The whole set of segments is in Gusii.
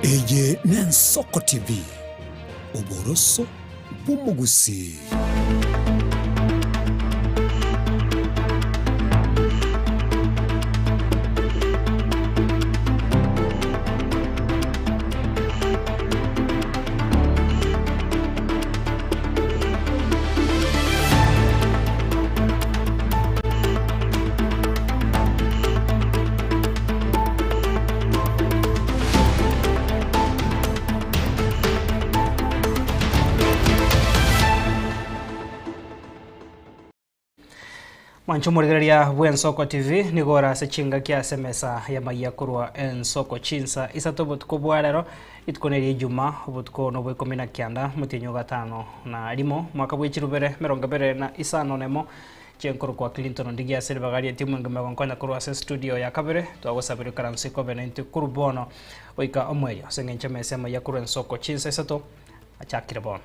Eye n'Ensoko TV, oboroso bw'omogusii. Mwanche omorigereria bw'Ensoko TV nigo ore ase chingaki ase emesa y'amayia korwa Ensoko chinsa isato obotuko bwa rero rituko neria Ijuma obotuko nobwa ikomi na kianda omotienyi o gatano na rimo omwaka bwe chirubere emerongo ebere na isano nemo Chenkorokwa Clinton Ondigi ase ribaga riaito omwengima ogonkonya korwa ase estudio ya kabere, twagosabire oikaranse kobe naintwe korwa bono goika omoerio ase engencho emesa amaya korwa ensoko chinsa isato achakire bono.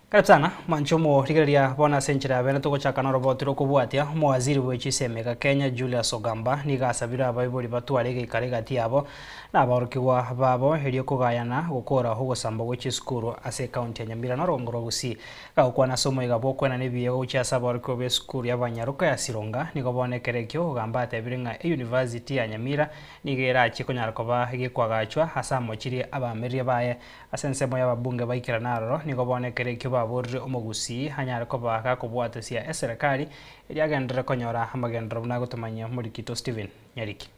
Karibu sana mwanche omorigereria bono ase enchera ya bene togochaka noroboti rokobwatia omowaziri bwe chisemeka Kenya Julius Ogamba nigo asabire abaibori batware egeikaro egati yabo na abaorokigwa babo erio kogayana gokora ogosamba gwe chisukuru ase ekaunti ya Nyamira na orogongo rwa Gusii. Gagokwana ase omoyega bw'okoenana ebiegwa gochia ase abaorokigwa b'esukuru y'abanyaroka ya Sironga nigo bono ekero ekio Ogamba atebire ng'a eyunivasiti ya Nyamira nigo erachie konyara koba gekoagachwa ase amochirie abaamereria baye Ase ensemo y'ababunge baikerane aroro, nigo bono ekero ekio baborire omogusii anyare koba gakobwatesia eserekari eria agenderere konyora amagenderero buna agotomanyia omorikito Stephen Nyariki.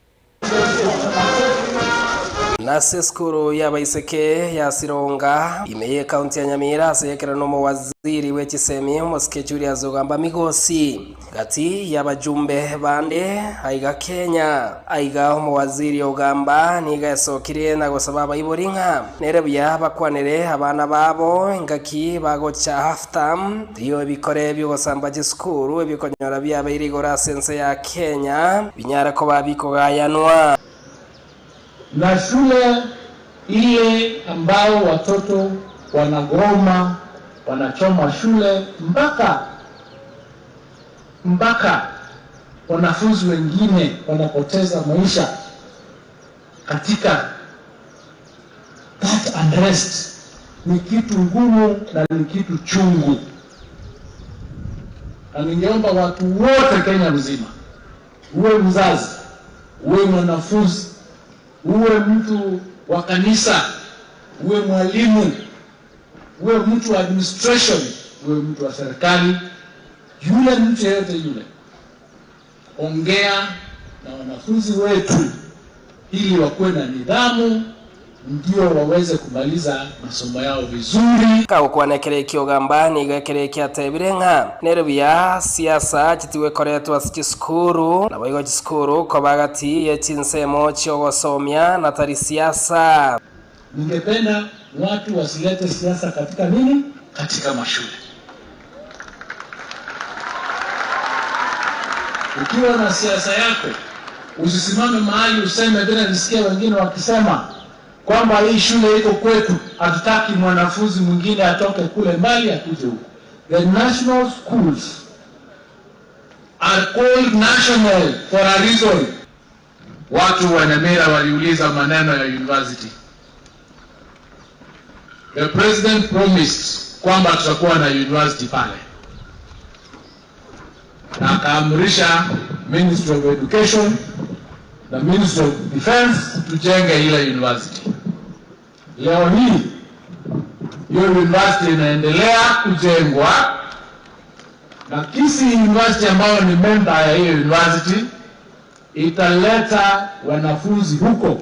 Nase esukuru y'abaiseke ya Sironga, ime y'ecounty ya Nyamira ase ekerero n'omowaziri bwe chisemi omosike Julius Ogamba Migosi. Gati y'abajumbe bande aiga Kenya. Aiga omowaziri ogamba nigo esokirie na gosaba abaibori ng'a nere buya bakwanere abana babo engaki bagocha half term erio ebikore bi'ogosamba chisukuru ebikonyora biabeire igoro ase ense ya Kenya binyare koba bikogayanwa. Na shule ile ambao watoto wanagoma wanachoma shule mpaka mpaka wanafunzi wengine wanapoteza maisha katika that unrest, ni kitu ngumu na ni kitu chungu, na ningeomba watu wote Kenya mzima, uwe mzazi, uwe mwanafunzi, uwe mtu wa kanisa, uwe mwalimu, uwe mtu wa administration, uwe mtu wa serikali, yule mtu yeyote yule, ongea na wanafunzi wetu ili wakuwe na nidhamu, ndio waweze kumaliza masomo yao vizuri. Kagokwana ekero ekio ogamba nigo ekero ekio atebire ng'a nere buya siasa chitigwekoretwa ase chisukuru, naboigo chisukuru koba gati ye chinsemo chi'ogosomia na tari siasa. Ningependa watu wasilete siasa katika nini? Katika mashule. Ukiwa na siasa yako usisimame mahali useme vile nisikia wengine wakisema kwamba hii shule iko kwetu, hatutaki mwanafunzi mwingine atoke kule mbali akuje huku. The national schools are called national for a reason. Watu wa Nyamira waliuliza maneno ya university. The president promised kwamba tutakuwa na university pale, na akaamrisha Ministry of Education na Ministry of Defense tujenge ile university. Leo hii hiyo university inaendelea kujengwa na Kisii University ambayo ni member ya hiyo university italeta wanafunzi huko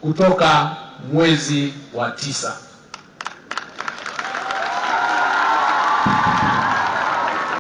kutoka mwezi wa tisa.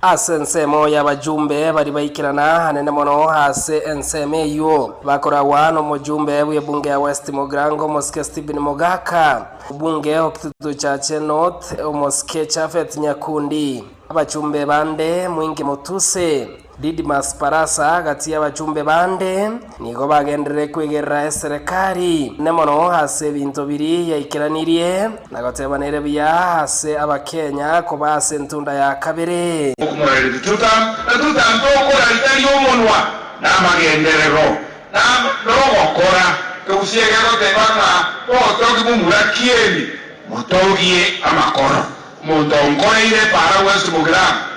Ase ensemo y'abajumbe baria baikerana anene mono ase ensemo eyio, bakoragwa nomojumbe bw'ebunge ya West Mugirango omosike Stephen Mogaka, obunge o Kitutu Chache North omosike Japhet Nyakundi, abachumbe bande Mwingi Mutuse. Didmus Barasa gati y'abachumbe bande nigo bagenderere kwegerera eserekari ne mono ase ebinto biri yaikeranirie na goteba nere buya ase abakenya koba ase entunda ya kabere. Okomorereti tutam, na tutam tokora ritari omonwa na amagenderero na nogokora togusie gegoteba ng'a botogi bomura kieni motogie amakoro omonto onkoreire para West Mugirango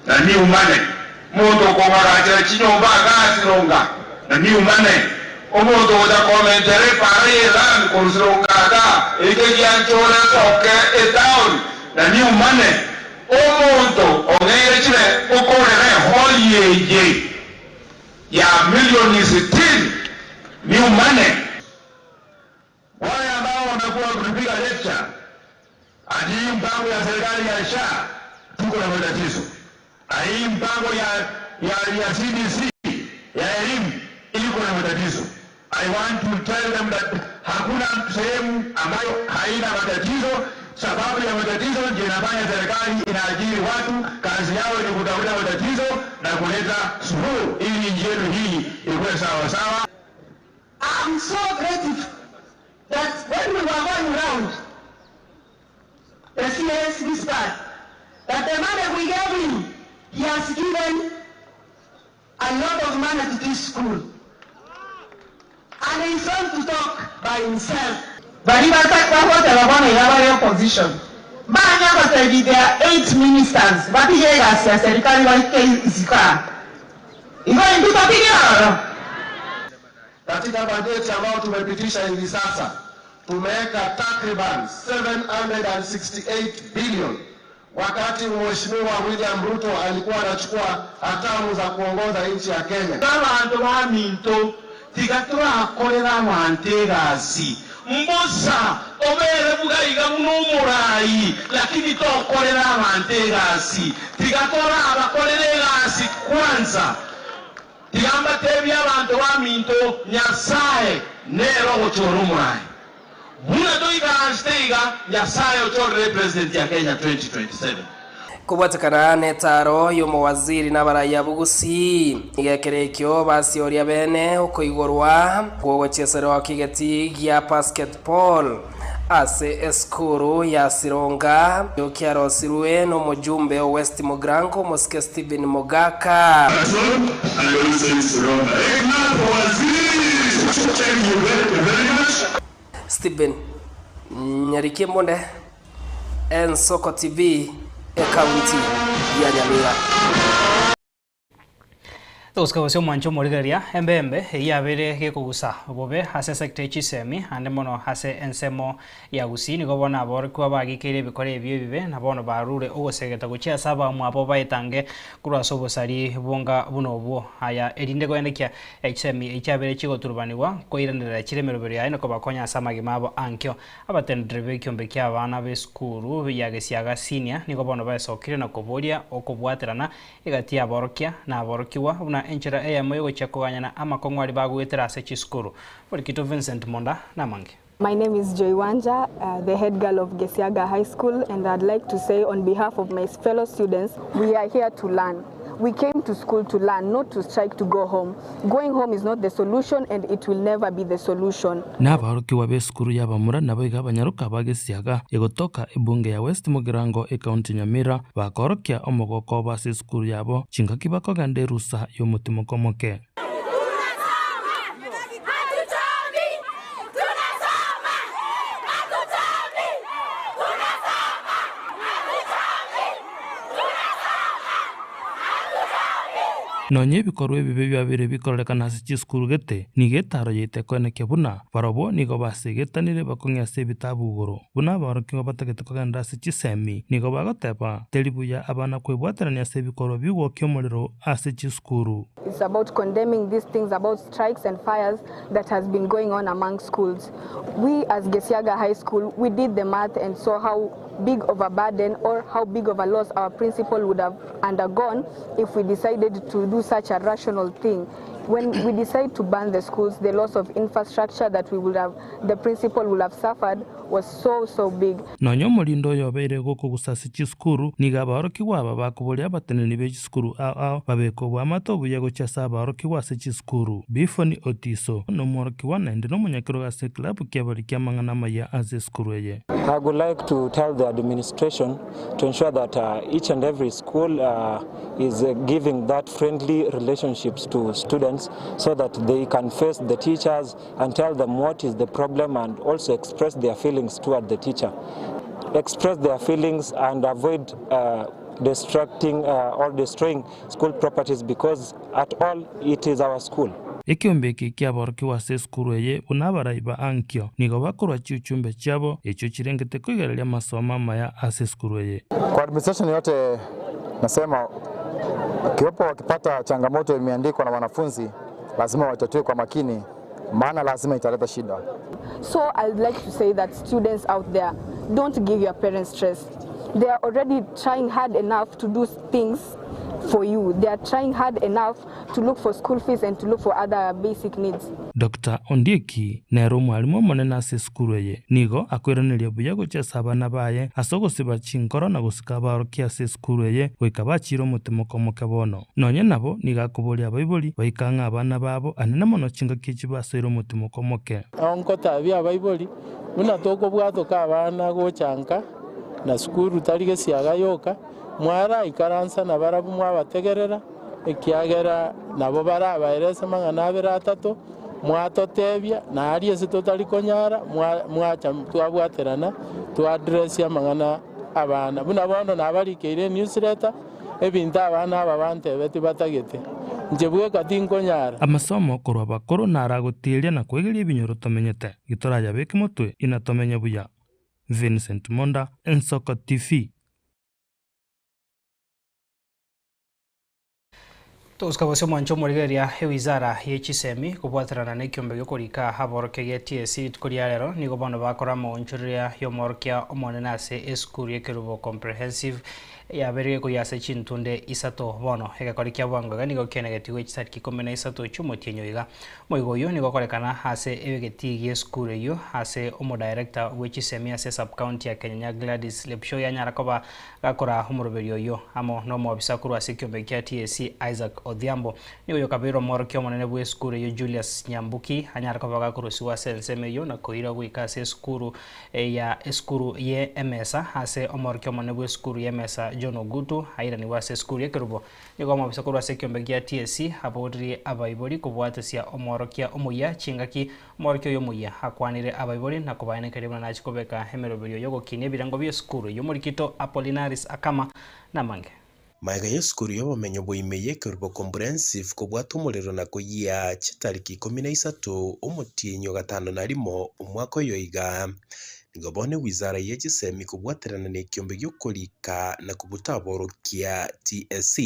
na niumane omonto okong'agachera chinyomba agasironga na niumane omonto ogocha komentera epara ya elami korusironga aga eke gianchora esoke etaoni na niumane omonto ong'eire chire okorera eholi eye ya milioni 60 niumane. Wale ambao wamekuwa wakipiga lecture ati hii mpango ya serikali ya SHA tuko na matatizo, hii mpango ya CBC ya elimu iko na matatizo. I want to tell them that hakuna sehemu ambayo haina matatizo. Sababu ya matatizo ndio inafanya serikali inaajiri watu, kazi yao ni kutafuta matatizo na kuleta suluhu ili nchi yetu hii ikuwe sawa sawa. I'm so grateful that when we were going round, the CS whispered that the money we gave him, he has given a lot of money to this school. And he's going to talk by himself. Bari bagoteba bono iga bari opposition banya gotebi there are 8 ministers batige egasi ya serikali baike isika igo indu topige oro. Katika bajeti ambayo tumepitisha hivi sasa tumeweka takriban 768 billion. Wakati Mheshimiwa William Ruto alikuwa anachukua hatamu za kuongoza nchi ya Kenya, abantu baminto tiga turakorera abantu egasi mbusa obere bugaiga buno omurayi lakini tokorera abantu egasi tiga torabakorera egasi kwanza tiga mbatebia abantu baminto Nyasaye nero ogochora omurayi buna toigansite iga Nyasaye ochorere president ya Kenya 2027. Kobwatekana netaro y'omowaziri n'abaraya bugusi igekere ekio basioria bene okoigorwa gwogochieserwa kigeti gia basketball ase eskuru ya Sironga kiarosirwe n'omujumbe o West Mugirango Mosike Stephen Mogaka. Stephen Nyarikie Monde, Ensoko TV, ekaunti ya Nyamira. Togosika gose omwancho omorigereria embembe eyabere gekogusa bobe ase sector echisemi ande mono ase ensemo ya Gusii nigo bono aborokigwa bagikeire ebikora ebio ebibe na bono barure ogosegeta gochia ase abamwe abo baetange korwa ase obosari bonga buna obwo aya erinde koendekia echisemi echiabere chigoturubanigwa koiranera chire emerobero yaye nako bakonya ase amagima abo ankio abatendere ba ekiombe kia abana ba esukuru ya Gesiaga Senior nigo bono baesokire na koboria okobwaterana egati ya aborokia na aborokiwa buna enchera eyemo yogochia koganyana amakong'o aria bagoetera ase chisukuru. Borikito Vincent Monda namange. My name is Joy Wanja, the head girl of Gesiaga High School, and I'd like to say on behalf of my fellow students, we are here to learn. We came to school to learn, not to strike to go home. Going home is not the solution, and it will never be the solution. N'abaorokiwa b'esukuru y'abamura nabo iga abanyaruka bagesiaga egotoka ebunge ya West Mugirango ekaunti Nyamira bakorokia omogoko base esukuru yabo chingaki bakogenda erusa y'omotimo moke. Nonye ebikorwa ebibe biabere bikorekana ase chisukuru gete nigo etaro yaete koenekia buna barobwo nigo basegetanire bakong'ea ase ebitabu igoro buna abaorokiwa batagete kogenda ase chisemi nigo bagoteba teri buya abana kwebwaterania ase ebikorwa bigwokia omorero ase chisukuru. It's about condemning these things about strikes and fires that has been going on among schools. We as Gesiaga High School, we did the math and saw how big of a burden or how big of a loss our principal would have undergone if we decided to do such a rational thing. When we decide to ban the schools, the loss of infrastructure that we would have, the principal would have suffered was so, so big. Nonya omorindo oyo obeire gokogusa ase chisukuru, nigo abaorokigwa aba bakoboria abateneneri be chisukuru ao ao babeke oboamate obuya gochia ase abaorokigwa ase chisukuru. Bifoni Otiso nomworokigwa naende nomonyakerogo ase eklabu ki'abariki amang'ana amaya ase esukuru eye. I would like to tell the administration to ensure that each and every school is giving that friendly relationships to students so that they can face the teachers and tell them what is the problem and also express their feelings toward the teacher. Express their feelings and avoid destructing or destroying school properties because at all it is our school. Ekeombe eke kiaborokigwa ase esukuru eye buna abarai ba ankio nigo bakorwa chiuchumbe chiabo echio chirengete koigereria amasomo amaya ase esukuru eye. Kwa administration yote nasema kiwapo wakipata changamoto imeandikwa na wanafunzi lazima watatue kwa makini, maana lazima italeta shida. So I'd like to say that students out there, don't give your parents stress. They are already trying hard enough to do things for you. They are trying hard enough to look for school fees and to look for other basic needs. Dr. Ondieki nere omwalimu omonene ase esukuru eye nigo akoiraneria buya gochia ase abana baye ase ogosiba chinkoro na gosika abaorokia ase esukuru eye goika bachire omotimoko omoke bono. Nonye nabo nigo akoboria abaibori baika ng'a abana babo anene mono chingaki echi basoire omotimoko omoke. Onkotabia abaibori buna tokobwatoka abana gochanka na sukuru tari gesiaga yoka mwara ikaransa na barabu mwabategerera ekiagera nabo barabaerese mang'ana abere atato mwatotebia na aria ase totari konyara mwacha twabwaterana twadressia mang'ana abana buna bono nabarikeire newsletter ebinto abana aba bantebeti batagete nche bweka tinkonyara. Amasomo korwa bakoro naragotiria na kwegeria ebinyoro tomenyete gitorayabeke motwe inatomenye buya. Vincent Monda, Ensoko TV. Tuskabose mwancho morigeria ewizara ye chisemi kubwaterana n'ekiombe giokorika aborokia gia TSC rituko ria rero nigo bono bakora amaonchoreria y'omworokia omonene ase esukuru y'ekerubo comprehensive yaberire koyase chintunde isato bono egekori kia bwango iga nigo kianegetigwe chisariki 13 chi'omotienyi iga moigo oyo nigo okorekana ase egeti gia esukuru eywo ase omodirector bwa chisemi ase subcounty ya Kenyenya Gladys Lepsho yanyara koba gakora omoroberi oyo amo na omobisa korwa ase ekiombe kia TSC Isaac Odhiambo nigo yokabeirwe omworokia omonene bwa esukuru eyo Julius Nyambuki anyara koba gakorosiwa ase ensemo eyo na koira goika ase esukuru ya esukuru ye emesa ase omworokia omonene bwa esukuru ya emesa John Ogutu airaniwa ase esukuru ekerubo nigo omobisa korwa ase ekiombe gia TSC aborire abaibori kobwatesia omworokia omuya chingaki omworokia oyo omuya akwanire abaibori na kobaenekeria buna nachikobeka emeroberi oyo gokinia ebirango bia esukuru eyo omorikito Apollinaris Akama namange. Maega ya esukuru y'obomenyo bwaime y'ekerubo comprehensive kobwata omorero na koyia chitariki 13 omotienyi 51 omwaka oyo iga nigo bono ewizara ya chisemi kobwaterana na ekiombe giokorika na kobuta aborokia TSC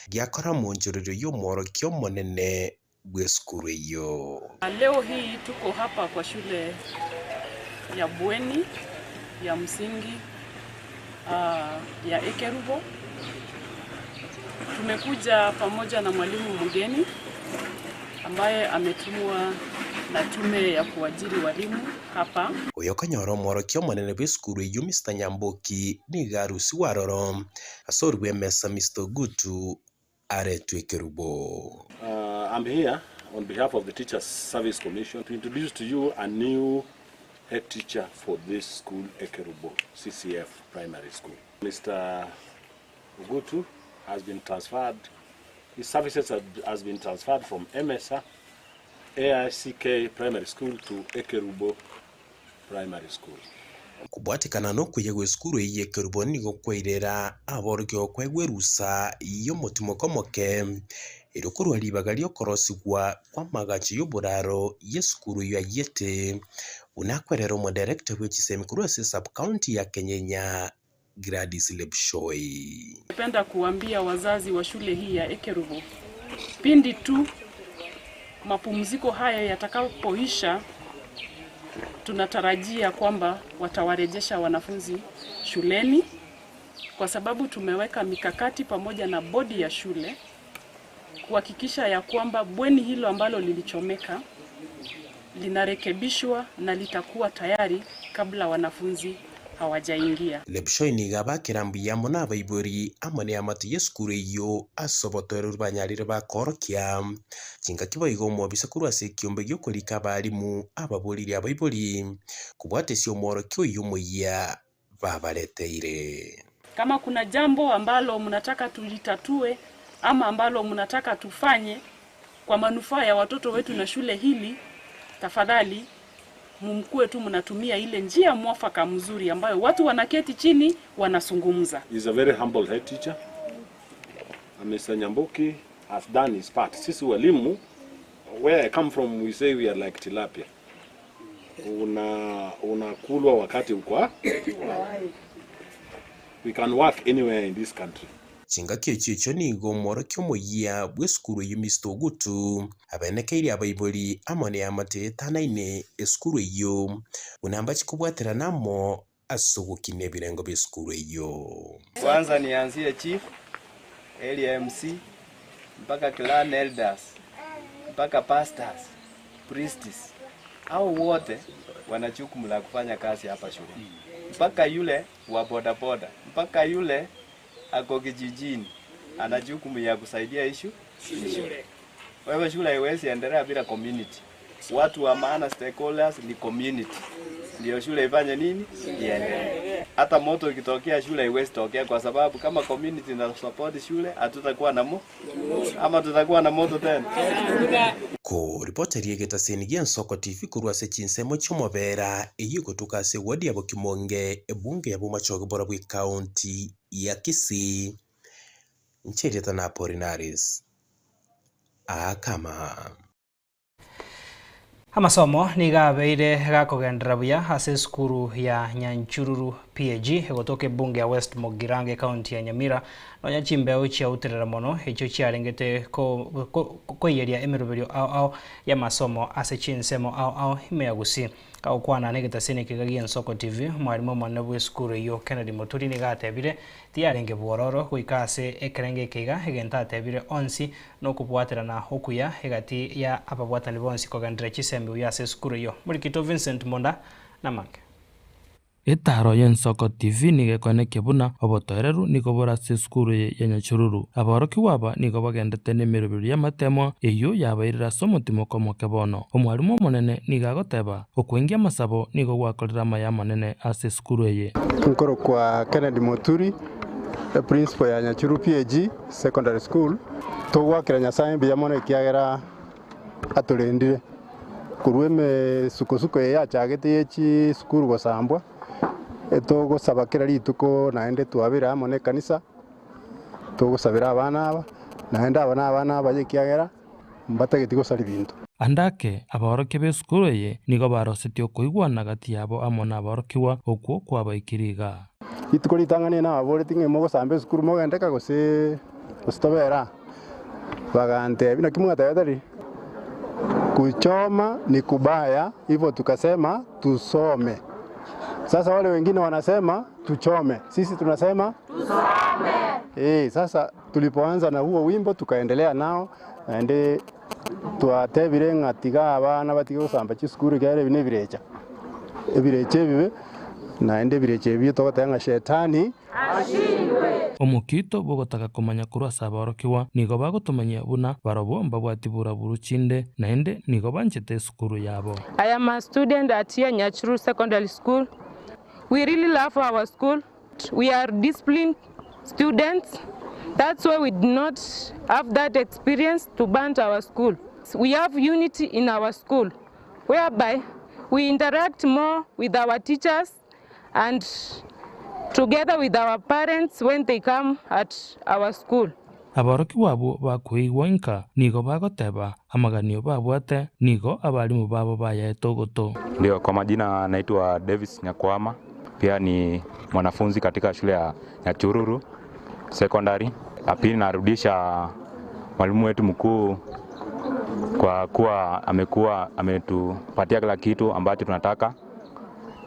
giakora monchorerio y'omworokia omonene bwa esukuru eyo. Leo hii tuko hapa kwa shule ya bweni ya msingi ya Ekerubo. Tumekuja pamoja na mwalimu mgeni ambaye ametumwa na tume ya kuajiri walimu hapa. Oyo okonyora omworokia omonene bwa esukuru eywo Mr Nyamboki nigo arusi waroro ase orwa emesa Mr Ogutu aretwe Ekerubo. I'm here on behalf of the Teachers Service Commission to introduce to you a new head teacher for this school, Ekerubo CCF Primary School. Mr. Ogutu has been transferred, his services has been transferred from MSA AICK Primary School to Ekerubo Primary School. Kobwatekana nokuya gwa esukuru eye Ekerubo nigo kwairera aborokia okwegwa erusa y'omotimoko omoke ero korwa ribaga riokorosigwa kwa amagacho y'oboraro y'esukuru eyo ayiete buna akwerera omodirector bwa chisemi korwa ase subcounty ya Kenyenya Gladys Lepshoi. Napenda kuambia wazazi wa shule hii ya Ekerubo, pindi tu mapumziko haya yatakapoisha, tunatarajia kwamba watawarejesha wanafunzi shuleni, kwa sababu tumeweka mikakati pamoja na bodi ya shule kuhakikisha ya kwamba bweni hilo ambalo lilichomeka linarekebishwa na litakuwa tayari kabla wanafunzi hawajaingia. Lepchoi nigo abakera mbuya amo na abaibori amo neamate y'esukuru eyio ase obotoereru banyarire bakorokia chingaki boigo omobisa korwa ase ekiombe gi'okorika abalimu ababoririe abaibori kobwatesia omworokia oyio omoyia babareteire. Kama kuna jambo ambalo mnataka tulitatue ama ambalo mnataka tufanye kwa manufaa ya watoto wetu na shule hili, tafadhali mumkuwe tu mnatumia ile njia mwafaka mzuri ambayo watu wanaketi chini wanazungumza. He's a very humble head teacher. And Mr. Nyambuki has done his part. Sisi walimu, where I come from, we say we are like tilapia. Una unakulwa wakati uko We can work anywhere in this country. Chingaki echio echio nigo omworokia omoyia bw'esukuru eyio Mr. Ogutu abenekeirie abaibori amo neamate etanaine esukuru eyio buna mbachikobwaterana amo ase ogokina ebirengo bia esukuru eyio. Kwanza nianzie chief, area MC, mpaka clan elders, mpaka pastors, priests. Hao wote wana jukumu la kufanya kazi hapa shule, mpaka yule wa bodaboda, mpaka yule ako kijijini ana jukumu ya kusaidia ishu shule. Kwa hivyo shule haiwezi endelea bila community. Watu wa maana stakeholders ni community, ndio shule ifanye nini, iendelee. Hata moto ikitokea shule haiwezi tokea, kwa sababu kama community ina support shule, hatutakuwa na mo ama tutakuwa na moto tena. Ko ripota egetaseni gia Nsoko TV korwa ase chinsemo chi'omobera eyio egotuka ase eward ya Bokimonge ebunge ya Bomachoge bora bwa ekaunti ya Kisii ncherieta na Apollinaris Akama. Amasomo niga abeire gakogendera buya ase esukuru ya Nyanchururu PAG egotoka ebunge ya West Mugirango ekaunti ya Nyamira nonya chimbeo chiauterera mono echio chiarengete koiyeria emeroberio ao ao ya masomo ase chinsemo ao ao ime ya Gusii. Gagokwana na egetaseni ekega gia Nsoko TV omwarimu omonene bwa esukuru eyio Kennedy Muturi niga atebire tiarenge bwororo goika ase ekerenge ekeiga egento atebire onsi na okobwaterana okuya egati ya ababwatani bonsi kogenderera chisembe buya ase esukuru eyio. Morikito Vincent Monda namange. Etaro ya Ensoko TV nigo ekoenekia buna obotoereru nigo bore ase esukuru ya Nyachururu. Abaorokiwa aba nigo bagendete na emeroberi y'amatemwa eyio yabairire ase omotimoko omoke bono. Omwarimu omonene nigo agoteba okoingia amasabo nigo gwakorire amaya amanene ase esukuru eye. Nkoro kwa Kennedy Muturi, principal ya Nyachuru PAG Secondary School, togwakira Nyasaye mbuya mono ekiagera atorendire korwa emesukosuko eye yachagete ye chisukuru gosambwa etogosaba kera rituko naende twabera amo na ekanisa togosabera abana aba naende aba na abana abaye ekiagera mbatageti gosari binto. Andake abaorokia b'esukuru eye nigo barosetie okoigwana gati yabo amo na abaorokiwa okwo kwabaikire iga. Rituko ritang'ani nababoreti ng'a mogosamba esukuru mogendeka gose gose tobera bagantebia naki mwatebete ri kuchoma ni kubaya, hivyo tukasema tusome. Sasa wale wengine wanasema tuchome, sisi tunasema tusome. Sasa tulipoanza na huo wimbo tukaendelea nao naende twatebire ng'a tiga abana batige gosamba chisukuru kere ebi nebirecha ebirecha ebibe naende ebirecha ebio togoteba ng'a shetani ashindwe. Omokito bogotaka komanya korwa ase abaorokiwa nigo bagotomanyia buna barobwo mbabwati buraburu chinde naende nigo banchete esukuru yabo. I am a student at here Nyachuru Secondary School. We really love our school. We are disciplined students. That's why we do not have that experience to burn our school. We have unity in our school, whereby we interact more with our teachers and together with our parents when they come at our school. Abaorokiwa abwo bakoigwa inka nigo bagoteba amaganio babwate nigo abarimu babo bayaete ogoto. Ndio, kwa majina naitwa Davis Nyakwama, pia ni mwanafunzi katika shule ya Nyachururu Secondary. La pili narudisha mwalimu wetu mkuu kwa kuwa amekuwa ametupatia kila kitu ambacho tunataka,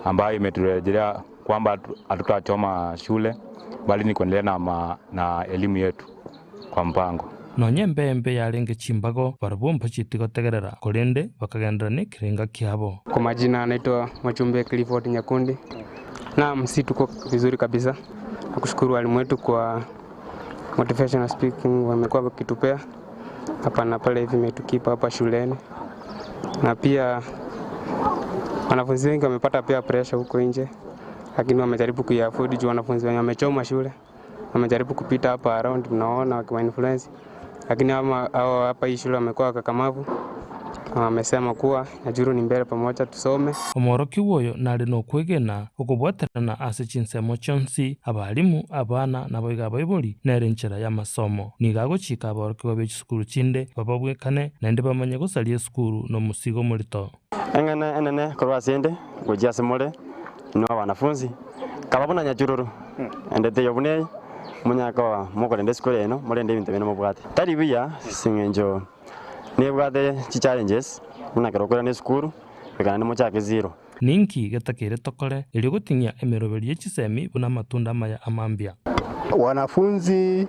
ambayo imeturejelea kwamba hatutachoma shule bali ni kuendelea na elimu yetu kwa mpango. Nonya embeembe yarenge chimbago, barabwo mbachieti gotegerera, korende bakagenderera nekerenga kiabo. Kwa majina naitwa Mwachumbe Clifford Nyakundi. Naam, si tuko vizuri kabisa. Nakushukuru walimu wetu kwa motivational speaking wamekuwa wakitupea hapa na pale, hivi imetukipa hapa shuleni, na pia wanafunzi wengi wamepata pia pressure huko nje, lakini wamejaribu kuiafford juu wanafunzi wenye wamechoma shule wamejaribu kupita hapa around, mnaona wakiwa influence, lakini ama hao hapa hii shule wamekuwa wakakamavu na wamesema kuwa Nyachuru ni mbele pamoja, tusome. Omworokigwa oyo nare nokwegena okobwaterana ase chinsemo chionsi, abalimu, abana, naboigo abaibori, nere enchera y'amasomo. Nigo agochika aborokigwa be chisukuru chinde bababwekane, naende bamanye gosaria esukuru nomosigo omorito. Eng'ana enene korwa ase 'nde gochia ase more inwe abanafunsi, kaba buna nyachururu, ende teiyo buna eye, monyare koba mokorenda esukuru eno, morende ebinto biaino mobwate. Tari buya ase eng'encho nebwate chichallenges, buna ekero okoirana esukuru, goika naende mochake zero. Ninki getakeire tokore erio goting'ia emeroberio ye chisemi buna amatunda amaya amambia? Wanafunzi,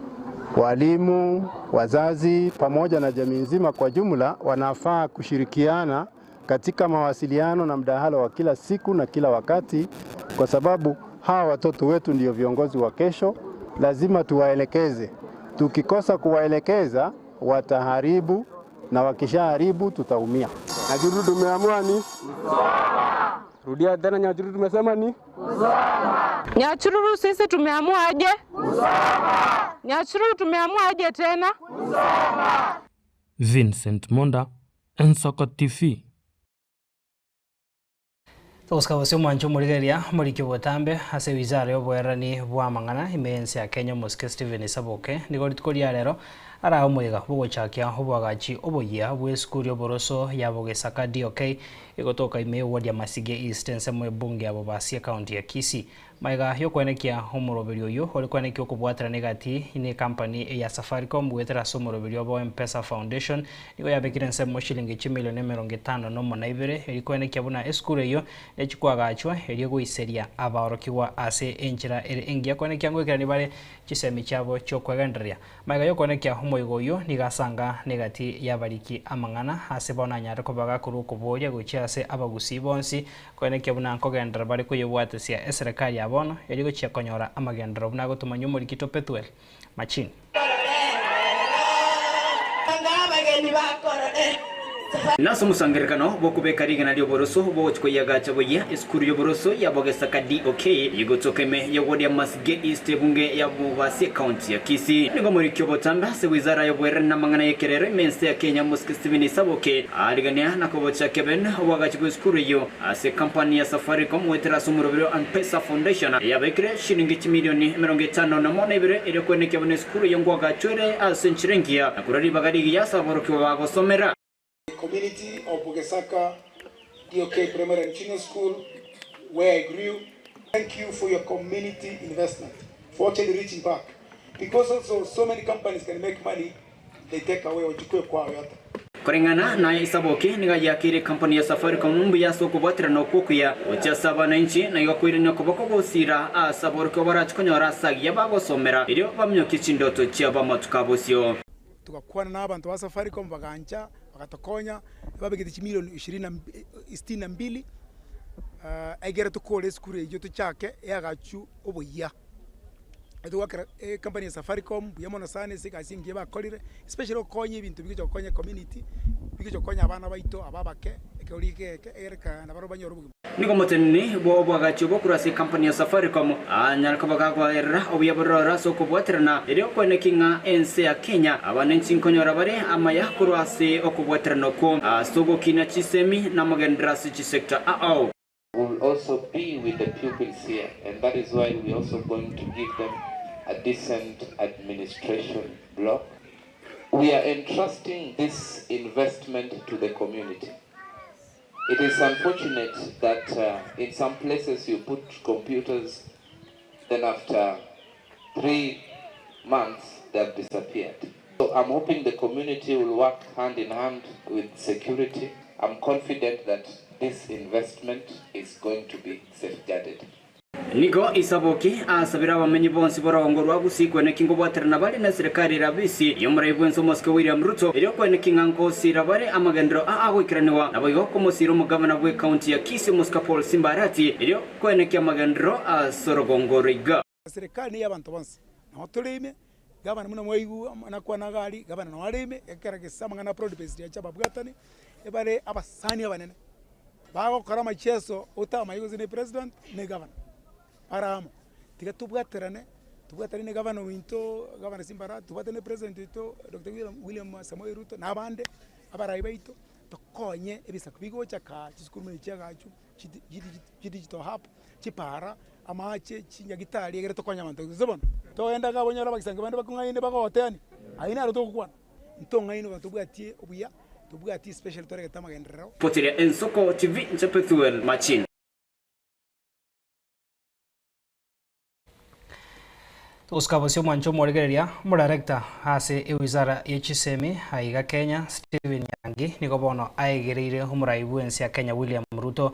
walimu, wazazi pamoja na jamii nzima kwa jumla wanafaa kushirikiana katika mawasiliano na mdahalo wa kila siku na kila wakati, kwa sababu hawa watoto wetu ndio viongozi wa kesho. Lazima tuwaelekeze. Tukikosa kuwaelekeza wataharibu, na wakishaharibu tutaumia. Nyachuru tumeamua ni rudia tena, Nyachuru tumesema ni Nyachururu sisi tumeamua aje? Nyachururu tumeamua aje tena? Vincent Monda, Ensoko TV. Togosika gose omwancho omorigereria omoriki obotambe ase ewizara ya oboerani bwa amang'ana ime y'ense ya Kenya omosike Stephen Saboke nigo rituko ria rero arae omoyega bwogochakia oboagachi oboyia bwe esukuru y'oboroso ya Bogesaka DOK egotoka ime y'eward ya Masige East ensemo ebunge ya Bobasi ecounty ya Kisii. Magega y'okoenekia omoroberio oyio ore koenekia okobwaterana egati n'ecompany eya Safaricom goetera ase omoroberio obo M-Pesa Foundation nigo yabekire ensemo shilingi chimilioni 51 erio koenekia buna esukuru eyio nechikwagachwa erio goiseria abaorokigwa ase enchera ere engiya koenekia ngoikerania bare chisemi chiabo chi'okwegendereria. Magega y'okoenekia omoigo oyio nigo asanga negati y'abariki amang'ana ase bono anyare koba gakorwa okoboria gochia ase abagusii bonsi koenekia buna nkogenderera bare koyebwatesia eserekari ya bono erio gochia konyora amagenderero buna agotomanywa omorikito Pethuel Machini. Nase omosangererekano bw'okobeka rigena ri'oboroso bogochia koyiagacha boyia esukuru y'oboroso ya Bogesaka DOK egotoka ime y'eward ya Masige East ebunge ya Bobasi ecounty ya Kisii. Nigo omoriki obotambe ase wizara y'oboereri na amang'ana y'ekerero ime ense ya Kenya Omosike Stephen Isaboke arigania na kobochia keben oboagachi bw'esukuru eyio ase ekampani ya Safaricom goetera ase omoroberi o M-Pesa Foundation eyabekire shilingi chimilioni 52 erio koenekia buna esukuru eyio nkoagachwa ere ase enchera engiya na korwa ribaga rigiya ase aborokigwa bagosomera. The community of Bugesaka DOK Primary and Junior School, where I grew, thank you for your community investment, for actually reaching back. Because also so many companies can make money, they take away wachukue kwao yote. Koreng'ana na Isaboke, nigo yakeire ekampuni ya Safaricom mbuya ase okobwaterana okwo okuya gochia ase abananchi, na igo koirania okoboko gosira ase aborokigwa barache konyora ase agiya bagosomera, erio baminyokie chindoto chiabo amatuko a bosio. Togakwana na abanto ba Safaricom bagancha bagatokonya, babegete chimilioni ishirini na sitini na mbili egere tokore esukuru eyio tochake eagachu oboyia. Togwakera ecompany ya Safaricom mbuya mono sana ase egasi engiya bakorire, especially gokonya ebinto bigocha gokonya ecommunity, bigocha gokonya abana baito aba abake, ekegori eke eke egere nabarabwo banyore obogima. Nigo omoteneni bw'oboagachi obwo korwa ase ekampani ya Safaricom anyare koba gakoerera obuya bororo ase okobwaterana erio koeneki ng'a ense ya Kenya abananchi nkonyora bare amaya korwa ase okobwaterana okwo ase ogokina chisemi na amagenderero ase chisector ao. We will also be with the pupils here and that is why we also going to give them a decent administration block. We are entrusting this investment to the community. It is unfortunate that in some places you put computers, then after 3 months they have disappeared. So I'm hoping the community will work hand in hand with security. I'm confident that this investment is going to be safeguarded. Nigo Isaboki asabire abamenyi bonsi b'orogongo rwa Gusii kweneki nkobwaterana bare na eserekari erabisi y'omorai bw'ense omosike William Ruto erio kweneki ng'a nkosira bare amagenderero aa agoikeraniwa naboigo komosira omogavana bw'ecounty ya Kisii omosike Paul Simba Arati erio kweneki amagenderero ase orogongo oro iga. Eserekari neye abanto bonsi, nabo tore ime, gavana buna mwaigwa nakwana iga aria, gavana nabo are ime, ekero gese amang'ana a broad based ache ababwatani, ebare abasani abanene, bagokora amacheso otamanye gose ne president ne gavana, bare amo. Tiga tobwaterane, tobwatane ne gavana ointo, gavana Simba Arati, tobwatane ne president oito Doctor William William Samoei Ruto na abande, abarai baito, tokonye ebisaku bigocha kaa chisukuru buna echi chiagachu, chidigital hub, chipara, amache, chinyagitari egere tokonye abanto gose bono togenda iga abwo onyore abagisangi bande bakong'aine bagogoteania, ayio naro togokwana, ntong'ainwe igo tobwatie obuya, tobwatie especially toregete amagenderero. Potiria Ensoko TV nche Pethuel Machin. Togosika bosio omwancho omorigereria, omodirector ase ewizara ye chisemi aiga Kenya, Stephen Nyangi, nigo bono aegereire omorai bwensi ya Kenya William Ruto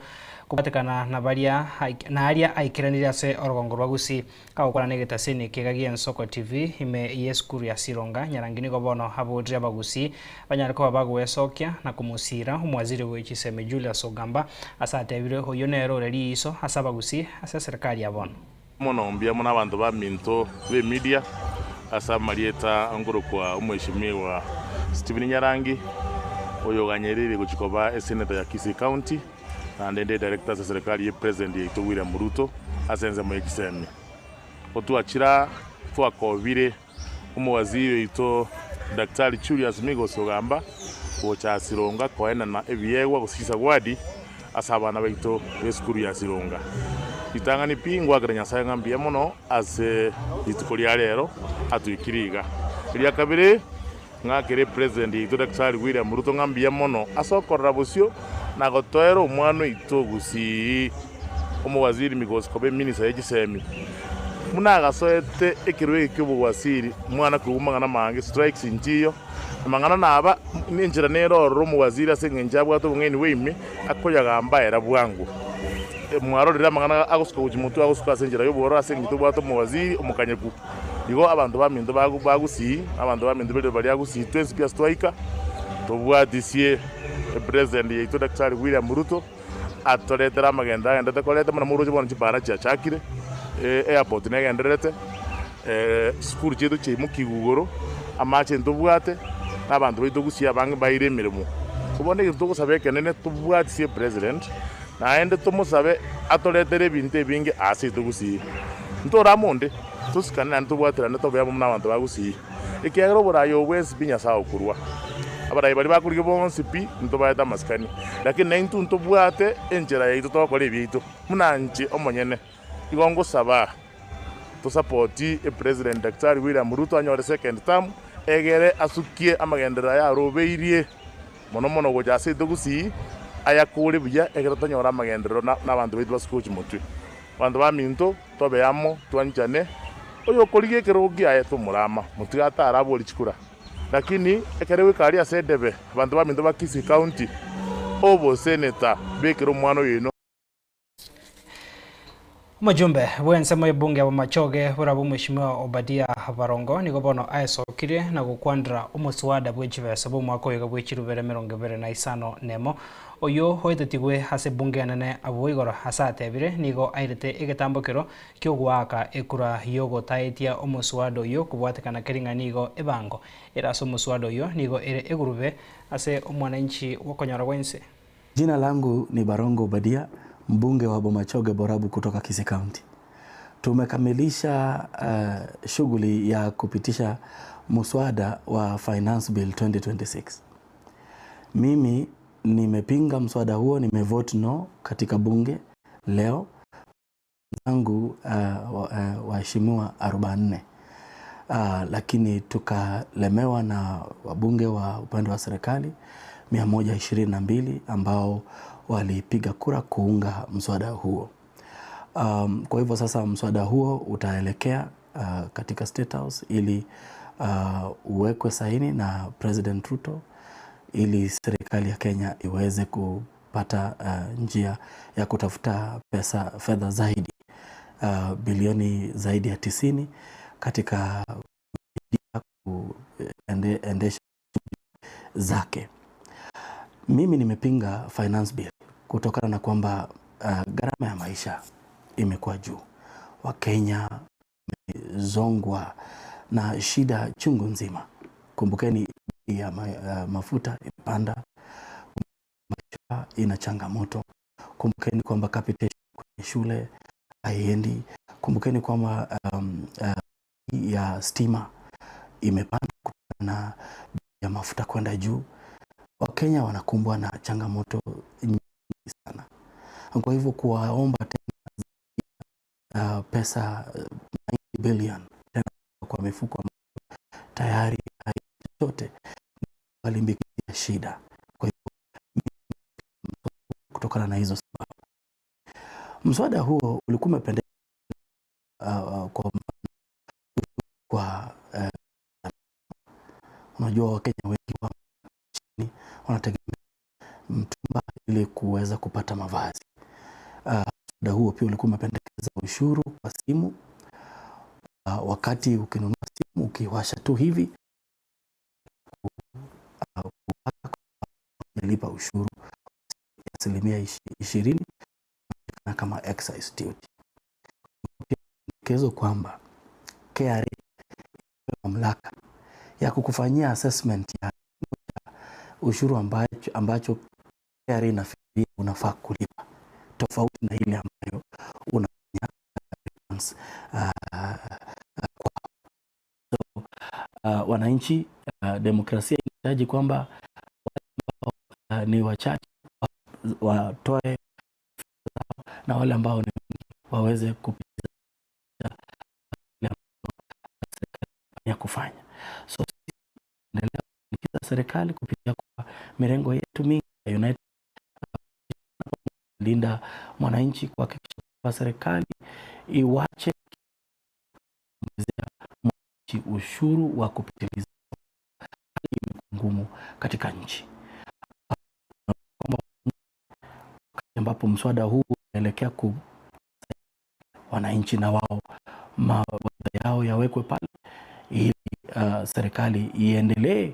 kobwatekana na baria na aria aikeranire ase orogongo rwa Gusii. Kagokwana na egetaseni ekiga gi'Ensoko TV ime y'esukuru ya Sironga, Nyarangi nigo bono aborire abagusii banyare koba bagoesokia na komosiira omowaziri bwe chisemi Julius Ogamba ase atebire oyio nere ore riiso ase abagusii ase eserekari ya bono. Mono mbuya mono abanto baminto b'emedia ase amarieta nkorokwa Omweshimiwa Stephen Nyarangi, oyoganyereirie gochia koba esenator ya Kisii County, naende inde director ase eserekari ye President yaito William Ruto ase ensemo ye chisemi. Gotwachira twakobire omowaziri oito Daktari Julius Migos Ogamba gocha Sironga koenana ebiegwa gose chisawadi ase abana baito b'esukuru ya Sironga. Ritang'ani pi ngoakera Nyasae ng'a mbuya mono ase rituko ria rero atoikire iga. Eria kabere ng'akere President yaito Daktari William Ruto ng'a mbuya mono ase okorora bosio na gotoera omwana oito gusii omowaziri Migosi koba eminisa ye chisemi. Buna agasoete ekerua eke ki'obowaziri mwana koigwa mang'ana amange strikes nchiyo amang'ana naba nenchera nere ororo omowaziri ase engencho abwate obong'aini bwa ime akoyagamba era bwango. Mwarorire amang'ana agosuka gochia motwe agosuka ase enchera y'obwororo ase engencho tobwate omowaziri omokanyeku. Igo abanto baminto ba Gusii, abanto baminto b'eriroba ria Gusii twensi pi ase twaika, tobwatisie epresident yaito Daktari William Ruto, atoretere amagendo agenderete koreta buna moroche bono chipara chiachakire, airport negendererete, chisukuru chiaito chiaimokigwe igoro, amache ntobwate, na abanto baito Gusii abange baire emeremo. So bono egento togosaba ekenene tobwatisie president, naende tomosabe atoretere ebinto ebinge ase aito Gusii. Ntorame onde, tosikane naende tobwaterane tobe amo buna abanto ba Gusii, ekiagera oboraai obo bwensi pi Nyasae okorua. Abarai baria bakorigia bonsi pi ntobaete amasikani, lakini naintwe ntobwate enchera yaito togokora ebiaito. Buna inche omonyene, igo ngosaba tosapoti epresident Daktari William Ruto anyore second term, egere asukie amagenderero aya arobeirie mono mono gocha ase aito Gusii, ayakore buya ekero tonyore amagenderero na abanto baito basuke gochia motwe. Abanto baminto, tobe amo, twanchane, oyokorigia ekerogo kiaye tomorama, motige atare abori chikura. Lakini ekero goika aria ase edebe, abanto baminto ba Kisii County, oboseneta, bekera omwana oyoino. Omojumbe bw'ensemo y'ebunge ya Bomachoge borabwo Mweshimiwa Obadia Barongo nigo bono aesokirie na gokwandera omoswada bwe chibesa bw'omwaka oyoga bwe chirubere 25 oyio oetetigwe ase ebunge enene abwo igoro ase atebire nigo airete egetambokero ki'ogoaka ekura y'ogotaetia omoswada oyio kobwatekana keri ng'a nigo ebango ere ase omoswada oyio nigo ere egurube ase omwananchi bw'okonyora gwense. Jina langu ni Barongo Obadia, mbunge wa Bomachoge Borabu kutoka Kisii County. Tumekamilisha shughuli ya kupitisha muswada wa Finance Bill 2026. Mimi nimepinga mswada huo, nimevote no katika bunge leo. Wenzangu waheshimiwa 44 lakini tukalemewa na wabunge wa upande wa serikali 122 ambao walipiga kura kuunga mswada huo. Kwa hivyo sasa mswada huo utaelekea katika State House ili uwekwe saini na President Ruto ili serikali ya Kenya iweze kupata njia ya kutafuta pesa fedha zaidi uh, bilioni zaidi ya tisini katika kuendesha zake. Mimi nimepinga finance bill kutokana na kwamba uh, gharama ya maisha imekuwa juu. Wakenya wamezongwa na shida chungu nzima. Kumbukeni bei ya ma, uh, mafuta imepanda, maisha ina changamoto. Kumbukeni kwamba capitation kwenye shule haiendi. Kumbukeni kwamba um, uh, ya stima imepanda kutokana na bei ya mafuta kwenda juu. Wakenya wanakumbwa na changamoto nyingi sana. Kwa hivyo kuwaomba tena uh, pesa 90 billion tena kwa mifuko ambayo tayari haina chochote, walimbikizia shida. Kwa hivyo kutokana na hizo sababu, mswada huo ulikuwa umependekeza uh, uh, kwa mfano kwa uh, unajua Wakenya wengi wa chini wanategemea mtumba ili kuweza kupata mavazi. Mswada huo pia ulikuwa umependekeza ushuru kwa simu. Uh, wakati ukinunua simu ukiwasha tu hivi uh, lipa ushuru asilimia 20 na kama excise duty. Pia pendekezo kwamba KRA mamlaka ya kukufanyia assessment ya ushuru ambacho, ambacho KRA inafikiria unafaa kulipa tofauti na ile ambayo unafanya returns, uh, kwa so, uh, wananchi uh, demokrasia inahitaji kwamba wale ambao uh, ni wachache watoe zao na wale ambao ni wengi waweze kupitisha ile ambayo serikali ya kufanya. So endelea kushinikiza serikali kupitia kwa mirengo yetu mingi ya United Linda Mwananchi kuhakikisha kwamba serikali iwache kuongezea mwananchi ushuru wa kupitiliza. Hali imekuwa ngumu katika nchi kwamba wakati ambapo mswada huu unaelekea ku wananchi na wao mawazo yao yawekwe pale ili uh, serikali iendelee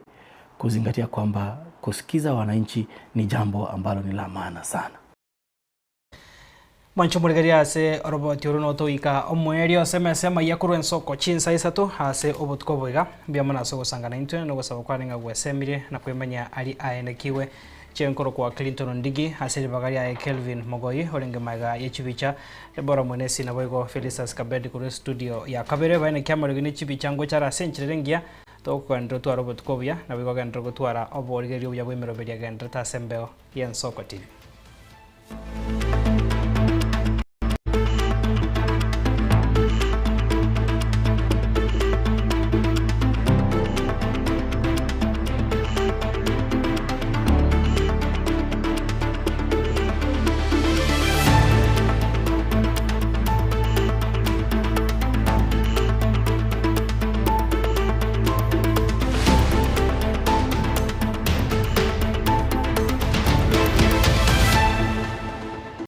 kuzingatia kwamba kusikiza wananchi ni jambo ambalo ni la maana sana. Mwancho morigeria ase oroboti oro notoika omwerio ase emesa amaiya korwa ensoko chinsa isato ase obotuko boiga mbuya mono ase ogosangana intwe na ogosaba kwane ng'a gwesemire na kwemanya ari aenekiwe chenkoro kwa Clinton Ndigi ase ribaga riaye Kelvin Mogoi orenge maiga ya chibicha Debora Mwenesi na boigo Felicitas Kabedi korwa studio ya kabere baene kiamorigi ne chibicha ngochara ase enchera engiya tokogenderera twara obotuko obuya nabo igo ogenderera gotwara oborigereria obuya bwa emeroberio agendererete ase embeo ya Ensoko TV.